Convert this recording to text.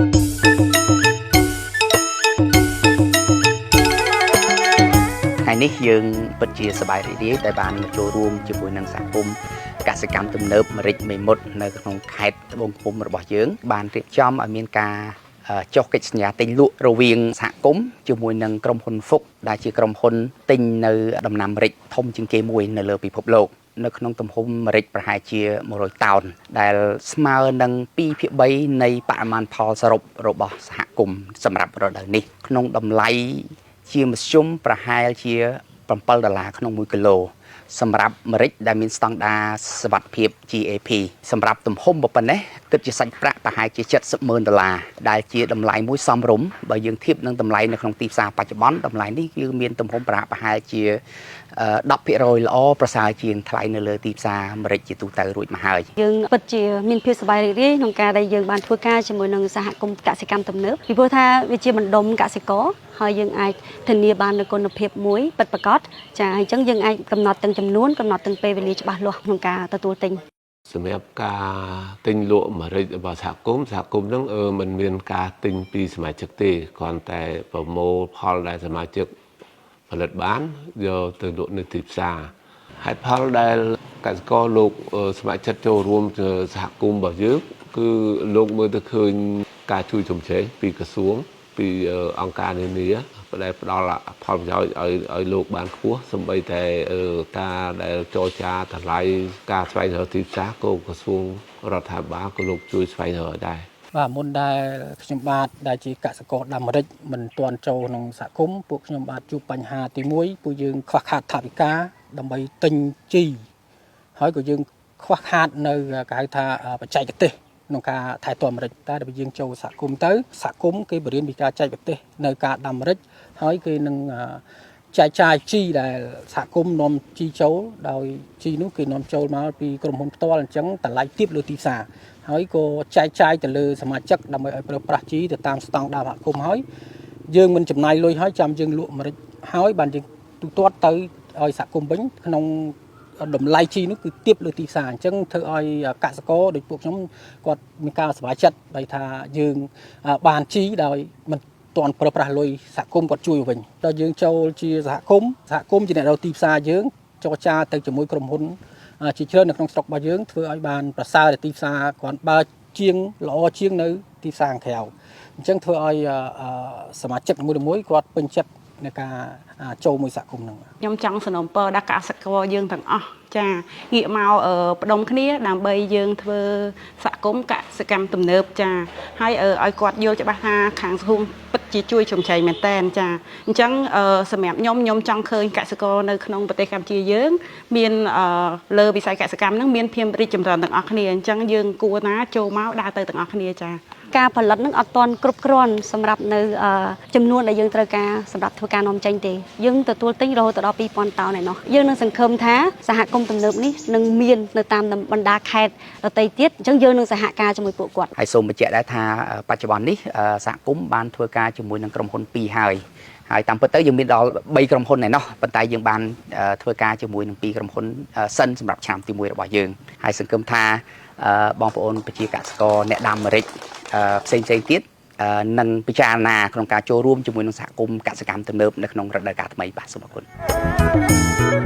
ថ្ងៃនេះយើងពិតជាសប្បាយរីករាយដែលបានមកចូលរួមជាមួយនឹងសហគមន៍កសិកម្មទំនើបម្រេចមេមត់នៅក្នុងខេត្តត្បូងឃ្មុំរបស់យើងបានរៀបចំឲ្យមានការចុះកិច្ចសន្យាទិញលក់រវាងសហគមន៍ជាមួយនឹងក្រុមហ៊ុនហ្វុកដែលជាក្រុមហ៊ុនទិញនៅដំណាំម្រេចធំជាងគេមួយនៅលើពិភពលោកនៅក្នុងទំហំម្រេចប្រហែលជា100តោនដែលស្មើនឹង2ភាគ3នៃបរិមាណផលសរុបរបស់សហគមន៍សម្រាប់រដូវនេះក្នុងតម្លៃជាមធ្យមប្រហែលជា7ដុល្លារក្នុង1គីឡូសម្រាប់ម្រេចដែលមានស្តង់ដារសុវត្ថិភាព GAP សម្រាប់ទំហំប៉ុណ្ណេះគិតជាសាច់ប្រាក់ប្រហែលជា70ម៉ឺនដុល្លារដែលជាតម្លៃមួយសមរម្យបើយើងធៀបនឹងតម្លៃនៅក្នុងទីផ្សារបច្ចុប្បន្នតម្លៃនេះគឺមានទំហំប្រហាក់ប្រហែលជា10%ល្អប្រសើរជាងថ្លៃនៅលើទីផ្សារម្រេចជាទូទៅរួចមកហើយ យើងពិតជាមានភាពសប្បាយរីករាយក្នុងការដែលយើងបានធ្វើការជាមួយនឹងសហគមន៍កសិកម្មទំនើបពីព្រោះថាវាជាបណ្ដុំកសិករហើយយើងអាចធានាបាននូវគុណភាពមួយពិតប្រាកដចាអញ្ចឹងយើងអាចកំណត់ទាំងចំនួនកំណត់ទាំងពេលវេលាច្បាស់លាស់ក្នុងការទទួលទិញ សម្រាប់ការទិញលក់ម្រេចរបស់សហគមន៍សហគមន៍ហ្នឹងមិនមានការទិញពីសមាជិកទេគ្រាន់តែប្រមូលផលដែលសមាជិកផលិតបានយកទៅលក់នៅទីផ្សារហេតុផលដែលកសិករលោកស្ម័គ្រចិត្តចូលរួមសហគមន៍របស់យើងគឺលោកមើលទៅឃើញការជួយជំរុញពីក្រសួងពីអង្គការនានាដែលផ្ដល់ផលប្រយោជន៍ឲ្យឲ្យលោកបានខ្ពស់សូម្បីតែការដែលចរចាតម្លៃការស្វែងរកទីផ្សារក៏ក្រសួងរដ្ឋាភិបាលក៏លោកជួយស្វែងរកដែរ បាទមុនដែលខ្ញុំបាទដែលជាកសិករដាំម្រេចមិនទាន់ចូលក្នុងសហគមន៍ពួកខ្ញុំបាទជួបបញ្ហាទី1ពួកយើងខ្វះខាតថវិកាដើម្បីទិញជីហើយក៏យើងខ្វះខាតនៅគេហៅថាបច្ចេកទេសក្នុងការថែទាំម្រេចតែដល់យើងចូលសហគមន៍ទៅសហគមន៍គេបរៀនពីការចែកប្រទេសនៅការដាំម្រេចហើយគេនឹងចែកចាយជីដែលសហគមន៍នាំជីចូលដោយជីនោះគេនាំចូលមកពីក្រុមហ៊ុនផ្ទាល់អញ្ចឹងតម្លៃទាបលើទីផ្សារហើយក៏ចែកចាយទៅលើសមាជិកដើម្បីឲ្យប្រើប្រាស់ជីទៅតាមស្តង់ដារសហគមន៍ហើយយើងមិនចំណាយលុយហើយចាំយើងលក់ម្រេចហើយបានយើងទូទាត់ទៅឲ្យសហគមន៍វិញក្នុងតម្លៃជីនោះគឺទាបលើទីផ្សារអញ្ចឹងធ្វើឲ្យកសិករដូចពួកខ្ញុំគាត់មានការសប្បាយចិត្តដោយថាយើងបានជីដោយមិនទាន់ប្រើប្រាស់លុយសហគមន៍គាត់ជួយវិញដល់យើងចូលជាសហគមន៍សហគមន៍ជាអ្នករកទីផ្សារយើងចរចាទៅជាមួយក្រុមហ៊ុនជាច្រើននៅក្នុងស្រុករបស់យើងធ្វើឲ្យបានប្រសើរទៅទីផ្សារគ្រាន់បើជាងល្អជាងនៅទីផ្សារខាងក្រៅអញ្ចឹងធ្វើឲ្យសមាជិកមួយៗគាត់ពេញចិត្តในការចូលមួយសហគមន៍ហ្នឹង ខ្ញុំចង់សំណូមពរដល់កសិករយើងទាំងអស់ចាងាកមកផ្ដុំគ្នាដើម្បីយើងធ្វើសហគមន៍កសិកម្មទំនើបចាហើយឲ្យគាត់យល់ច្បាស់ថាខាងសហគមន៍ពិតជាជួយជំចីមែនតែនចាអញ្ចឹងសម្រាប់ខ្ញុំខ្ញុំចង់ឃើញកសិករនៅក្នុងប្រទេសកម្ពុជាយើង មានលើវិស័យកសិកម្មហ្នឹងមានភាពរីកចម្រើនទាំងអស់គ្នាអញ្ចឹងយើងគួរណាចូលមកដើរទៅទាំងអស់គ្នាចា ការផលិតនឹងអត់ទាន់គ្រប់គ្រាន់សម្រាប់នៅចំនួនដែលយើងត្រូវការសម្រាប់ធ្វើការនាំចេញទេយើងទទួលទិញរហូតដល់2000តោនឯណោះយើងនឹងសង្ឃឹមថាសហគមន៍ទំនើបនេះនឹងមាននៅតាមបណ្ដាខេត្តដទៃទៀតអញ្ចឹងយើងនឹងសហការជាមួយពួកគាត់ ហើយសូមបញ្ជាក់ដែរថាបច្ចុប្បន្ននេះសហគមន៍បានធ្វើការជាមួយនឹងក្រុមហ៊ុន2ហើយហើយតាមពិតទៅយើងមានដល់3ក្រុមហ៊ុនឯណោះប៉ុន្តែយើងបានធ្វើការជាមួយនឹង2ក្រុមហ៊ុនសិនសម្រាប់ឆ្នាំទី1របស់យើងហើយសង្ឃឹមថាបងប្អូនប្រជាកសិករអ្នកដាំម្រេចផ្សេងផ្សេងទៀតនឹងពិចារណាក្នុងការចូលរួមជាមួយនឹងសហគមន៍កសិកម្មទំនើបនៅក្នុងរដូវកាលថ្មីបាទសូមអរគុណ។